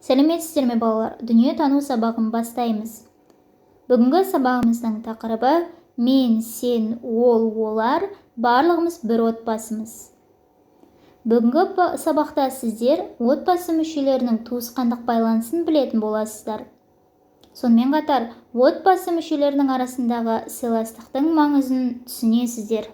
Сәлеметсіздер ме, балалар? Дүниетану сабағын бастаймыз. Бүгінгі сабағымыздың тақырыбы: мен, сен, ол, олар, барлығымыз бір отбасымыз. Бүгінгі сабақта сіздер отбасы мүшелерінің туысқандық байланысын білетін боласыздар. Сонымен қатар, отбасы мүшелерінің арасындағы сыйластықтың маңызын түсінесіздер.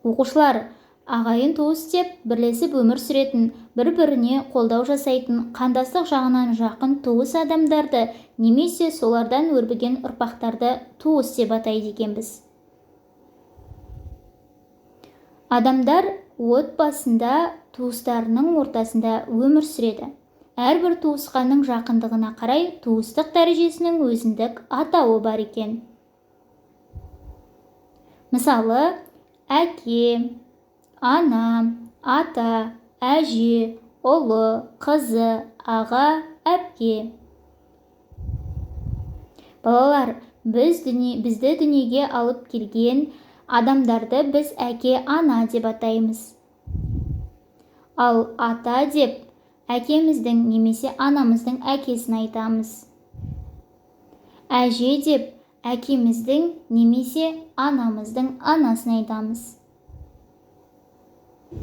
Оқушылар, ағайын туыс деп бірлесіп өмір сүретін, бір-біріне қолдау жасайтын, қандастық жағынан жақын туыс адамдарды немесе солардан өрбіген ұрпақтарды туыс деп атайды екенбіз. Адамдар отбасында, туыстарының ортасында өмір сүреді. Әрбір туысқанның жақындығына қарай туыстық дәрежесінің өзіндік атауы бар екен. Мысалы, әке, ана, ата, әже, ұлы, қызы, аға, әпке. Балалар, бізді дүниеге алып келген адамдарды біз әке, ана деп атаймыз. Ал ата деп әкеміздің немесе анамыздың әкесін айтамыз. Әже деп әкеміздің немесе анамыздың анасын айтамыз.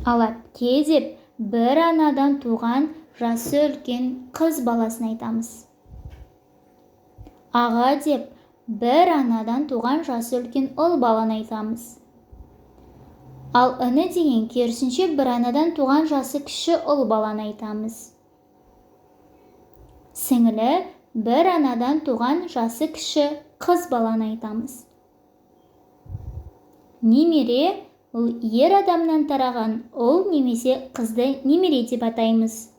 Ал әпке деп бір анадан туған жасы үлкен қыз баласын айтамыз. Аға деп бір анадан туған жасы үлкен ұл баланы айтамыз. Ал іні деген керісінше бір анадан туған жасы кіші ұл баланы айтамыз. Сіңілі бір анадан туған жасы кіші қыз баланы айтамыз. Немере ол ер адамнан тараған ұл немесе қызды немере деп атаймыз.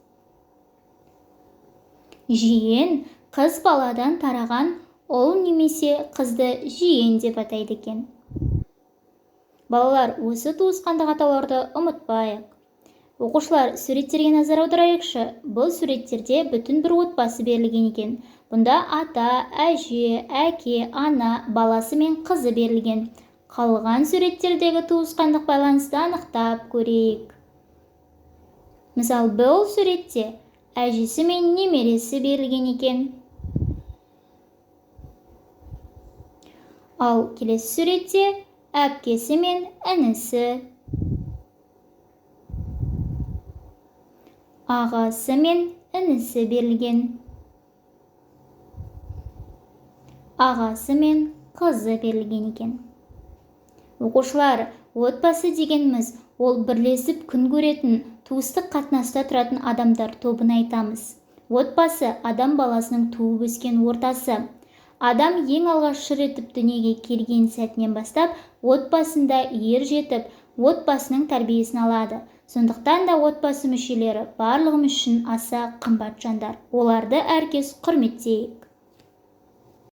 Жиен қыз баладан тараған ұл немесе қызды жиен деп атайды екен. Балалар, осы туысқандық атауларды ұмытпайық. Оқушылар, суреттерге назар аударайықшы. Бұл суреттерде бүтін бір отбасы берілген екен. Бұнда ата, әже, әке, ана, баласы мен қызы берілген. Қалған суреттердегі туысқандық байланысты анықтап көрейік. Мысалы, бұл суретте әжесі мен немересі берілген екен. Ал келесі суретте әпкесі мен інісі, ағасы мен інісі берілген. Ағасы мен қызы берілген екен. Оқушылар, отбасы дегеніміз ол бірлесіп күн көретін, туыстық қатынаста тұратын адамдар тобын айтамыз. Отбасы адам баласының туып өскен ортасы. Адам ең алғаш шыр етіп дүниеге келген сәтінен бастап отбасында ер жетіп, отбасының тәрбиесін алады. Сондықтан да отбасы мүшелері барлығымыз үшін аса қымбат жандар. Оларды әркез құрметтейік.